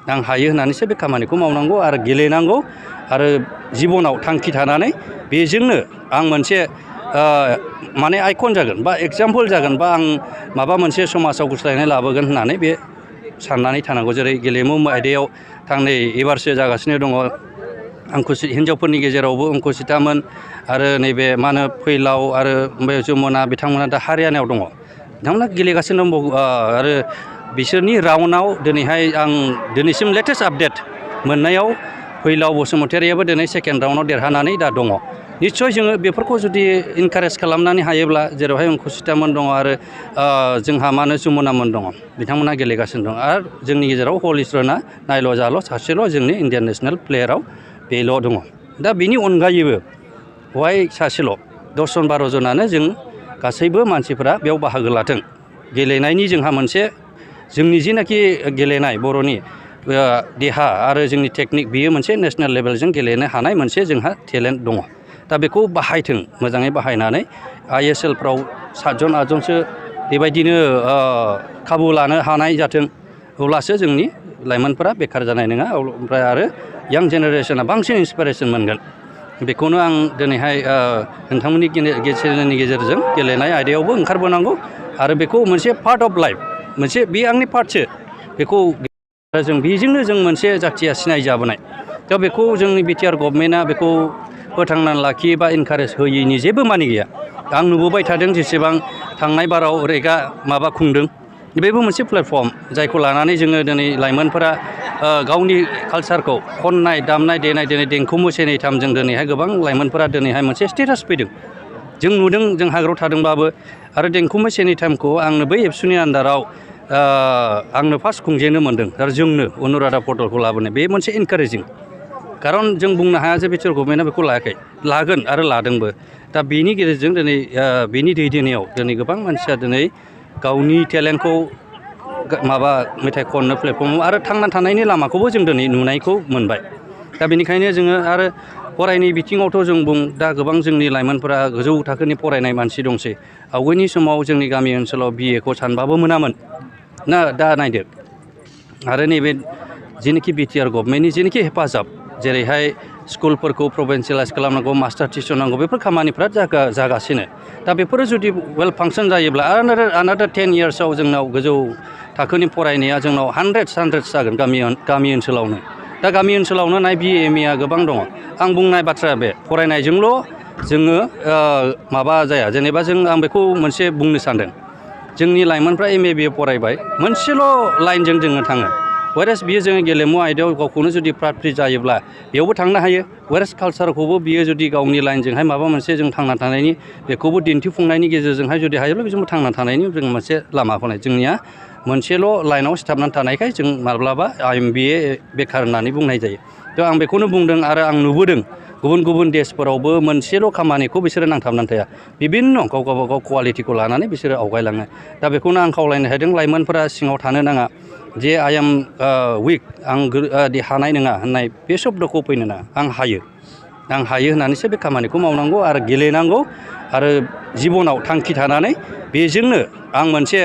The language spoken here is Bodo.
आं हायो होननानैसो बे खामानिखौ मावनांगौ आरो गेलेनांगौ आरो जिबनाव थांखि थानानै बेजोंनो आं मोनसे माने आइकन जागोन बा एगजाम्पल जागोन बा आं माबा मोनसे समाजाव गुस्लायनाय लाबोगोन होननानै बे साननानै थानांगौ। जेरै गेलेमु आयदायाव नै एबारसो जागासिनो दङ हिन्जावफोरनि गेजेरावबो अंकुसितामोन आरो नैबे मा होनो फैलाव आरो जमुना बिथांमोना दा हारियानायाव दङ। बिथांमोना गेलेगासिनो दं आरो बिसोरनि राउन्डआव दिनैहाय आं दिनैसिम लेटेस्ट आपडेट मोननायाव फैलाव बसुमतारियाबो दिनै सेकेन्ड राउन्डआव देरहानानै दा दङ। निस्सय जोङो बेफोरखौ जुदि इनकारेज खालामनानै हायोब्ला जेरावहाय अंकुसितामोन दङ आरो जोंहा मा होनो जमुनामोन दङ बिथांमोना गेलेगासिनो दं आरो जोंनि गेजेराव हलिचरना नायल' जाल' सासेल' जोंनि इण्डियान नेसनेल प्लेयाराव बेल' दङ। दा बेनि अनगायैबो बेवहाय सासेल' 10 जन 12 जनानो जों गासैबो मानसिफोरा बेयाव बाहागो लाथों। गेलेनायनि जोंहा मोनसे जोंनि जिनाखि गेलेनाय बर'नि देहा आरो जोंनि टेकनिक बेयो मोनसे नेसनेल लेभेलजों गेलेनो हानाय मोनसे जोंहा टेलेन्ट दङ। दा बेखौ बाहायथों मोजाङै बाहायनानै ISL फ्राव 7 जन 8 जनसो बेबायदिनो खाबु लानो हानाय जाथों। अब्लासो जोंनि लाइमोनफोरा बेखार जानाय नङा। ओमफ्राय आरो यां जेनेरेसना बांसिन इन्सपिरेसन मोनगोन। बेखौनो आं दिनैहाय नोंथांमोननि चेनेलनि गेजेरजों गेलेनाय आयदायावबो ओंखारबोनांगौ आरो बेखौ मोनसे पार्ट अफ लाइफ मोनसे बे आंनि पार्टसो बेखौ जों बेजोंनो जों मोनसे जाथिया सिनाय जाबोनाय। दा बेखौ जोंनि बिटिआर गभर्नमेन्टआ बेखौ फोथांनानै लाखियो बा इनकारेज होयैनि जेबो मानि गैया। आं नुबोबाय थादों जेसेबां थांनाय बाराव रेगा माबा खुंदों बेबो मोनसे प्लेटफर्म जायखौ लानानै जोङो दिनै लाइमोनफोरा गावनि कालसारखौ खननाय दामनाय देनाय दिनै देंखो मोसानायजों दिनैहाय गोबां लाइमोनफोरा दिनैहाय मोनसे स्टेटास फैदों। जों नुदों जों हाग्रायाव थादोंबाबो आरो देंखो मोसानाय टाइमखौ आंनो बै एबसुनि आन्दाराव आंनो फार्स्ट खुंजेननो मोन्दों आरो जोंनो अनुराधा पटलखौ लाबोनाय बे मोनसे इनकारेजिं। खारन जों बुंनो हाया जे बिटिआर गभर्नमेन्टआ बेखौ लायाखै, लागोन आरो लादोंबो। दा बेनि गेजेरजों दिनै बेनि दैदेननायाव दिनै गोबां मानसिया दिनै गावनि टेलेन्टखौ माबा मेथाइ खननो प्लेटफर्माव आरो थांना थानायनि लामाखौबो जों दिनै नुनायखौ मोनबाय। दा बेनिखायनो जोङो आरो फरायनाय बिथिङावथ' जों दा गोबां जोंनि लाइमोनफोरा गोजौ थाखोनि फरायनाय मानसि दंसै। आवगायनि समाव जोंनि गामि ओनसोलाव BA खौ सानबाबो मोनामोन ना दा नायदो। आरो नैबे जेनोखि बिटिआर गभर्नमेन्टनि जेनोखि हेफाजाब जेरैहाय स्कुलफोरखौ प्रभिन्सियेलाइज खालामनांगौ मास्टार थिसननांगौ बेफोर खामानिफ्रा जागासिनो। दा बेफोरो जुदि वेल फांसन जायोब्ला आनादार 10 इयार्सआव जोंनाव गोजौ थाखोनि फरायनाया जोंनाव हान्ड्रेड्स जागोन गामि ओनसोलावनो। दा गामि ओनसोलावनो नाय BA MA गोबां दङ। आं बुंनाय बाथ्राया बे फरायनायजोंल' जोङो माबा जाया। जेनेबा आं बेखौ मोनसे बुंनो सानदों जोंनि लाइमोनफ्रा MA BA फरायबाय मोनसेल' लाइनजों जोङो थाङो। वेरेस बियो जोङो गेलेमु आयदायाव गावखौनो जुदि फ्रात फ्रिट जायोब्ला बेयावबो थांनो हायो। वेरेस कालसारखौबो बियो जुदि गावनि लाइनजोंहाय माबा मोनसे जों थांना थानायनि बेखौबो दिन्थिफुंनायनि गेजेरजोंहाय जुदि हायोब्ला बेजोंबो थांना थानायनि जों मोनसे लामा होनाय। जोंनिया मोनसेल' लाइनाव सिथाबनानै थानायखाय जों माब्लाबा MBA बेखार होननानै बुंनाय जायो। थ' आं बेखौनो बुंदों आरो आं नुबोदों गुबुन देशफोरावबो मोनसेल' खामानिखौ बिसोरो नांथाबनानै थाया। बिभिन्न गावबागाव कुवालिटिखौ लानानै बिसोरो आवगायलाङो। दा बेखौनो आं खावलायनो हादों लाइमोनफोरा सिङाव थानो नाङा जे आइ एम उइक आं हानाय नङा होननाय बे शब्दखौ फैनो नाङा। आं हायो होननानैसो बे खामानिखौ मावनांगौ आरो गेलेनांगौ आरो जिबनाव थांखि थानानै बेजोंनो आं मोनसे